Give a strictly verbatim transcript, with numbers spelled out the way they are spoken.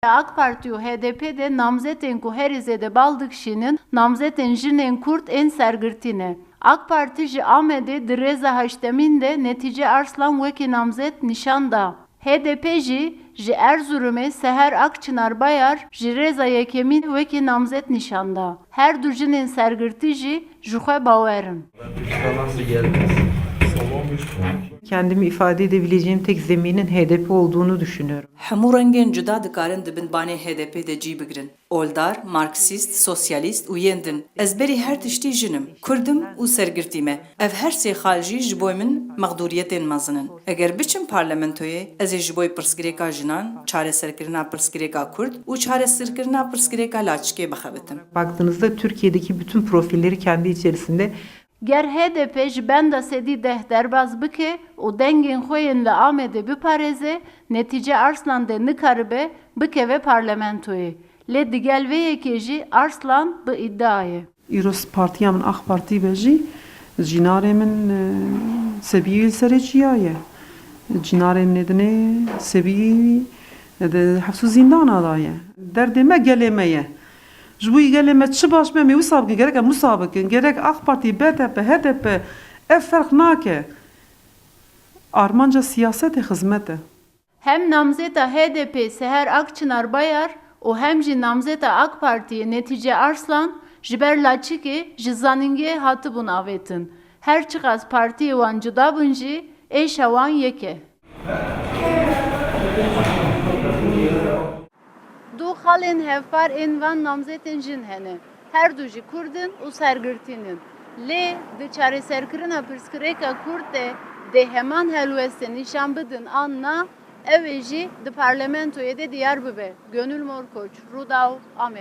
A K Partî û H D P de namzetên ku herî zêde bal dikişînin, namzetên jinên Kurd ên sergirtî ne. A K Partî ji Amedê di rêza heştemîn de Netîce Arslan wekî namzet nîşan da. H D P jî ji Erzurumê Seher Akçinar Bayar ji rêza yekemîn wekî namzet nîşan da. Her du jinên sergirtî jî ji xwe bawer in. Kendimi ifade edebileceğim tek zeminin H D P olduğunu düşünüyorum. Hemû rengên cuda dikarin di bin banê H D P de cî bigirin. Oldar, marksîst, sosyalîst û yên din. Ez berî her tiştî jin im. Kurd im û sergirtî me. Ev her sê xal jî ji bo min mexdûriyetên mezin in. Eger biçim parlamentoyê, ez ê ji bo pirsgirêka jinan, çareserkirina pirsgirêka Kurd û çareserkirina pirsgirêka Laçikê bixebitim. Baktığınızda Türkiye'deki bütün profilleri kendi içerisinde. Ger H D P ji benda sedî deh derbas bike û dengên xwe yên li Amedê biparêze, Netîce Arslan de nikaribe bikeve parlamentoyê. Lê digel vê yekê jî Arslan bi îdia ye. Îro partiya min A K Partî be jî, cînarê min, e, sebiyê wî li serê çiya ye. Cînarê min ê dinê sebiyê wî di hefsû zîndana da ye. Derdê me gelê me ye. Ji bo gelê me çi baş be, em ê wisa bikin, gerek em wisa bikin. Gerek A K Partî, B D P, H D P, ev ferq nake. Armanca siyasetê xizmet e. Hem namzeta H D P Seher Akçinar Bayar û hem jî namzeta A K Partiyê Netîce Arslan ji ber Laçikê ji zanîngehê hatibûn avêtin. Her çiqas partiyê wan cuda bûn jî, êşa wan yek e. Du xalên hevpar ên van namzetên jin hene. Her du jî Kurd in û sergirtîn in. Lê di çareserkirina pirsgirêka Kurd de dê heman helwestê nîşan bidin an na, ew ê jî di parlamentoyê de diyar bibe. Gönül Morkoç, Rûdaw, Amed.